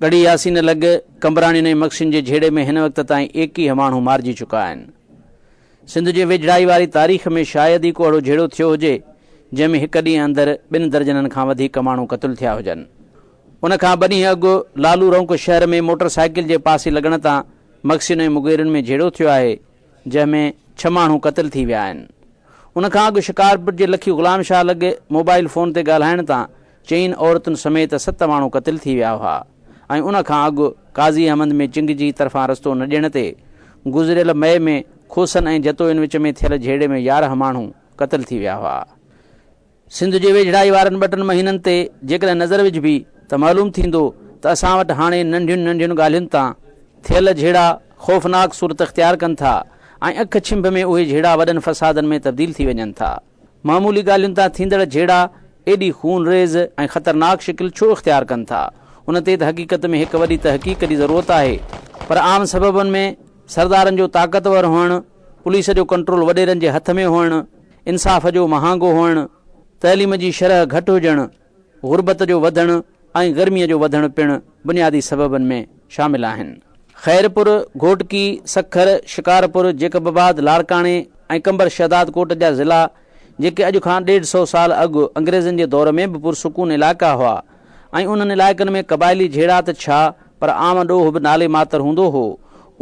ڳڙهي ياسين لڳ قمبراڻين ۽ مگسين جي جهيڙي ۾ هن وقت تائين 21 ماڻهو مارجي چڪا آهن. سنڌ جي ويجهڙائي واري تاريخ ۾ شايد ئي ڪو اهڙو جهيڙو ٿيو هجي، جنهن ۾ هڪ ڏينهن اندر ٻن درجنن کان وڌيڪ ماڻهو قتل ٿيا هجن. ان کان ٻه ڏينهن اڳ لالو رونق شهر ۾ موٽر سائيڪل جي پاسي لڳڻ تان مگسين ۽ مغيرين ۾ جهيڙو ٿيو آهي، جنهن ۾ ڇهه ماڻهو قتل ٿي ويا آهن. ان کان اڳ شڪارپور جي لکي غلام شاهه لڳ موبائل فون تي ڳالهائڻ تان چئن عورتن سميت ست ماڻهو قتل ٿي ويا هئا ۽ ان کان اڳ قاضي احمد ۾ چنگجي طرفان رستو نه ڏيڻ تي گذريل مئي ۾ کوسن ۽ جتوئين وچ ۾ ٿيل جهيڙي ۾ 11 ماڻهو قتل ٿي ويا هئا. سنڌ جي ويجهڙائي وارن ٻه ٽن مهينن تي جيڪڏهن نظر وجهبي ته معلوم ٿيندو ته اسان وٽ هاڻي ننڍين ننڍين ڳالهين تان ٿيل جهيڙا خوفناڪ صورت اختيار ڪن ٿا ۽ اک ڇنڀ ۾ اهي جهيڙا وڏن فسادن ۾ تبديل ٿي وڃن ٿا. معمولي ڳالهين تان ٿيندڙ جهيڙا ايڏي خونريز ۽ خطرناڪ شڪل ڇو اختيار ڪن ٿا؟ ان تي ته حقيقت ۾ هڪ وڏي تحقيق جي ضرورت آهي. پر عام سببن ۾ سردارن جو طاقتور هئڻ، پوليس جو ڪنٽرول وڏيرن جي هٿ ۾ هئڻ، انصاف جو مهانگو هئڻ، تعليم جي شرح گهٽ هجڻ، غربت جو وڌڻ ۽ گرميء جو وڌڻ پڻ بنيادي سببن ۾ شامل آهن. خيرپور، گهوٽڪي، سکر، شڪارپور، جيڪب آباد، لاڙڪاڻي ۽ قمبر شهدادڪوٽ جا ضلعا جيڪي اڄ کان ڏيڍ سئو سال اڳ انگريزن جي دور ۾ به پرسڪون علائقا هئا ۽ انهن علائقن ۾ قبائلي جهيڙا ته ڇا پر عام ڏوهه به نالي ماتر هوندو هو،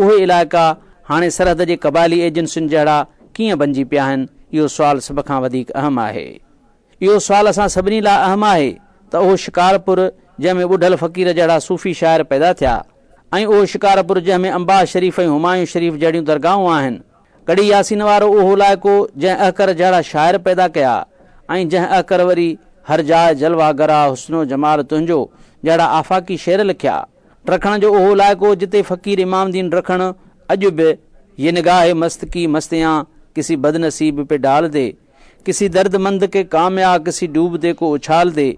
اهي علائقا هاڻي سرحد جي قبائلي ايجنسين جهڙا ڪيئن بنجي پيا آهن، اهو سوال سڀ کان وڌيڪ اهم آهي. اهو سوال اسان سڀني لاء اهم آهي ته اهو شڪارپور جنهن ۾ ٻڍل فقير جهڙا صوفي شاعر پيدا ٿيا ۽ اهو شڪارپور جنهن ۾ انباهه شريف ۽ همايون شريف جهڙيون درگاهون آهن، ڳڙهي ياسين وارو اهو علائقو جنهن احقر جهڙا شاعر پيدا ڪيا ۽ جنهن احقر وري هر جاء جلوه گرا حسن و جمال تنهنجو جهڙا آفاقي شعر لکيا. ڊکڻ جو اهو علائقو جتي فقير امام دين ڊکڻ اڄ به يه نگاهه مست ڪي مستيان ڪسي بدنصيب پي ڊال the ڪسي درد مند ڪي ڪام آ ڪسي ڊوبتي ڪو اڇال the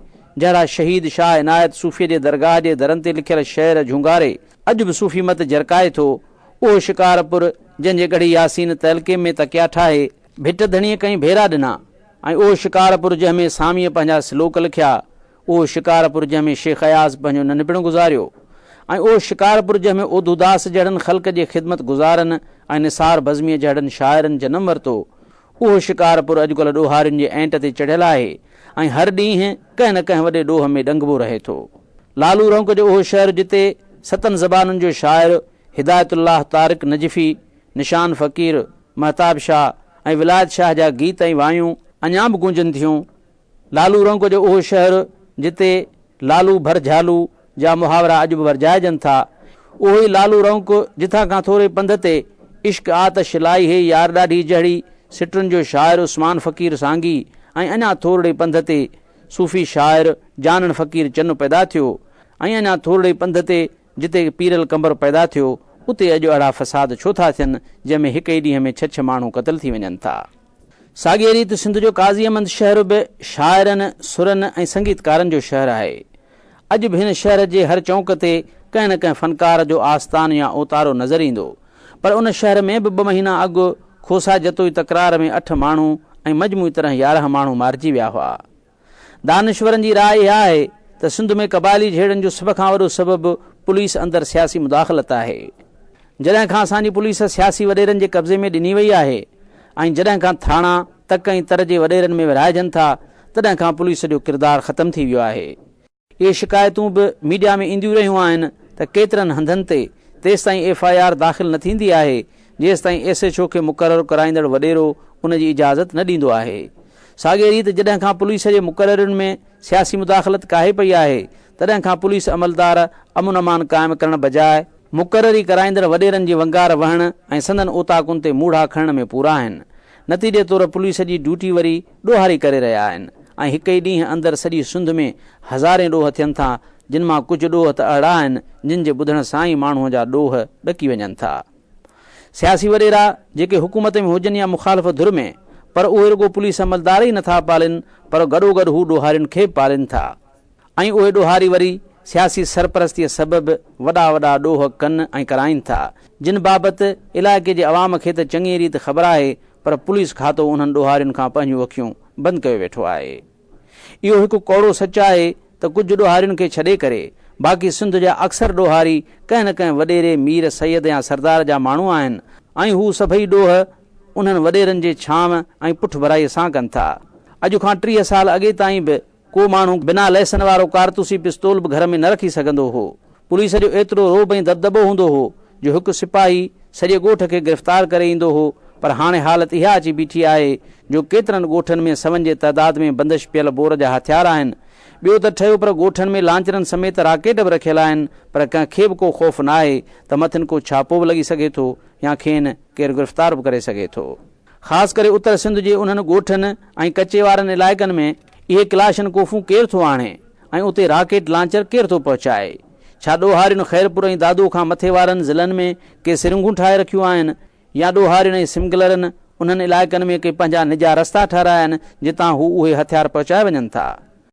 جهڙا شهيد شاهه عنايت صوفيء جي درگاهه جي درن تي لکيل شعر جهونگاري اڄ به صوفي مت جرڪائي ٿو. اهو شڪارپور جنهن جي ڳڙهي ياسين تعلقي ۾ تڪيا ٺاهي ڀٽ ڌڻيء ڪئين ڀيرا ڏنا ۽ اهو شڪارپور جنهن ۾ ساميء پنهنجا سلوڪ لکيا، اهو شڪارپور جنهن ۾ شيخ اياز پنهنجو ننڍپڻ گذاريو ۽ اهو شڪارپور جنهن ۾ اوڌوداس جهڙن خلق جي خدمت گذارن ۽ نثار بزميء جهڙن شاعرن جنم ورتو، اهو شڪارپور اڄڪلهه ڏوهارين جي ائنٽ تي چڙهيل آهي ۽ هر ڏينهن ڪنهن نه ڪنهن وڏي ڏوهه ۾ ڏنگبو رهي ٿو. لالو رونق جو اهو شهر جتي ستن زبانن جو شاعر هدايت الله طارق نجفي، نشان فقير، مهتاب شاهه ۽ ولايت شاهه جا گيت ۽ وايون اڃا به گونجن ٿيون. لالو رونق جو اهو شهر جتي لالو ڀر جهالو جا محاورا اڄ به ورجائجن ٿا. اهو ئي لالو رونق جتان کان ٿوري پنڌ تي عشق آتش لائي هي يار ڏاڍي جهڙي سٽن جو شاعر عثمان فقير سانگي ۽ اڃا ٿورڙي پنڌ تي صوفي شاعر جانڻ فقير چنو پيدا ٿيو ۽ اڃا ٿورڙي پنڌ تي جتي پيرل قمبر پيدا ٿيو اتي اڄ اهڙا فساد ڇو ٿا ٿين جنهن ۾ هڪ ئي ڏينهن ۾ ڇهه ڇهه ماڻهو قتل ٿي وڃن ٿا. ساڳيء ريت سنڌ جو قاضي احمد شهر به شاعرن، سرن ۽ سنگيتڪارن جو شهر آهي. اڄ به هن شهر جي هر چونڪ تي ڪنهن نه ڪنهن فنڪار جو آستان يا اوتارو نظر ايندو. پر ان شهر ۾ به ٻه مهينا اڳ کوسا جتوئي تڪرار ۾ اٺ ماڻهو ۽ مجموعي طرح 11 ماڻهو مارجي ويا هئا. دانشورن جي راء اها آهي ته سنڌ ۾ قبائلي جهيڙن جو سڀ کان وڏو سبب پوليس اندر سياسي مداخلت آهي. جڏهن کان اسان جي پوليس سياسي وڏيرن جي قبضي ۾ ڏني وئي آهي ۽ جڏهن کان ٿاڻا تڪ ۽ تر جي وڏيرن ۾ ورهائجن ٿا تڏهن کان پوليس جو ڪردار ختم ٿي ويو آهي. اهي شڪايتون به ميڊيا ۾ اينديون رهيون آهن ته ڪيترن هنڌن تي تيستائين ايف I R داخل نه ٿيندي آهي جيستائين ايس ايڇ او کي مقرر ڪرائيندڙ وڏيرو ان جي اجازت نه ڏيندو آهي. ساڳيء ريت جڏهن کان پوليس جي مقررين ۾ سياسي مداخلت ڪاهي پئي آهي تڏهن کان پوليس عملدار امن امان قائم ڪرڻ بجاء مقرري ڪرائيندڙ وڏيرن جي ونگار وهڻ ۽ سندن اوطاقن تي موڙها کڻڻ ۾ پورا آهن. نتيجي طور پوليس جي ڊيوٽي وري ڏوهاري ڪري رهيا آهن ۽ هڪ ئي ڏينهن اندر سڄي سنڌ ۾ هزارين ڏوهه ٿين ٿا جن مان ڪجهه ڏوهه ته اهڙا آهن جن جي ٻڌڻ سان ئي ماڻهوء جا ڏوهه ڏڪي وڃن ٿا. سياسي وڏيرا جيڪي حڪومت ۾ هجن يا مخالف ڌر ۾ پر اهي رڳو پوليس عملدار ئي نٿا پالين پر گڏوگڏ هو ڏوهارين کي به پالين ٿا. ۽ اهي ڏوهاري وري سياسي سرپرستيء سبب وڏا وڏا ڏوهه ڪن ۽ ڪرائين ٿا، جن بابت علائقي جي عوام کي ته چڱيء ريت خبر آهي پر پوليس کاتو انهن ڏوهارين کان پنهنجون اکيون بند ڪيو ويٺو آهي. اهو هڪ ڪوڙو سچ آهي ته ڪجهه ڏوهارين کي ڇڏي ڪري باقي سنڌ جا اڪثر ڏوهاري ڪنهن نه ڪنهن وڏيري، مير، سيد يا سردار جا ماڻهو آهن ۽ هو سڀئي ڏوهه انهن وڏيرن جي ڇانو ۽ پٺڀرائيء سان ڪن ٿا. اڄ کان 30 سال اڳي تائين به ڪو ماڻهو بنا لئسن وارو ڪارتوسي پستول به گهر ۾ نه رکي سگهندو هو. پوليس جو ايترو رعب ۽ دٻدٻو هوندو هو جو هڪ سپاهي سڄي ڳوٺ کي گرفتار ڪري ايندو هو پر هاڻي حالت اها اچي بيٺي آهي جو ڪيترن ڳوٺن ۾ سون جي تعداد ۾ بندش پيل بور جا هٿيار آهن. ٻيو ته ٺهيو پر ڳوٺن ۾ لانچرن سميت راڪيٽ به رکيل آهن پر ڪنهن کي به ڪو خوف ناهي ته مٿن ڪو ڇاپو به لڳي سگهي ٿو يا کين ڪير گرفتار به ڪري سگهي ٿو. خاص ڪري اتر سنڌ جي انهن ڳوٺن ۽ ڪچي وارن علائقن ۾ اهي ڪلاشن ڪوفون ڪير ٿو آڻي ۽ اتي راڪيٽ لانچر ڪير ٿو پهچائي؟ ڇا ڏوهارين خيرپور ۽ دادو کان مٿي وارن ضلعن ۾ ڪي سرنگهون ٺاهي رکيون آهن يا ڏوهارين ۽ سمگلرن انهن علائقن ۾ ڪي پنهنجا نجا رستا ٺهرايا آهن جتان هو اهي هٿيار پهچائي وڃن ٿا؟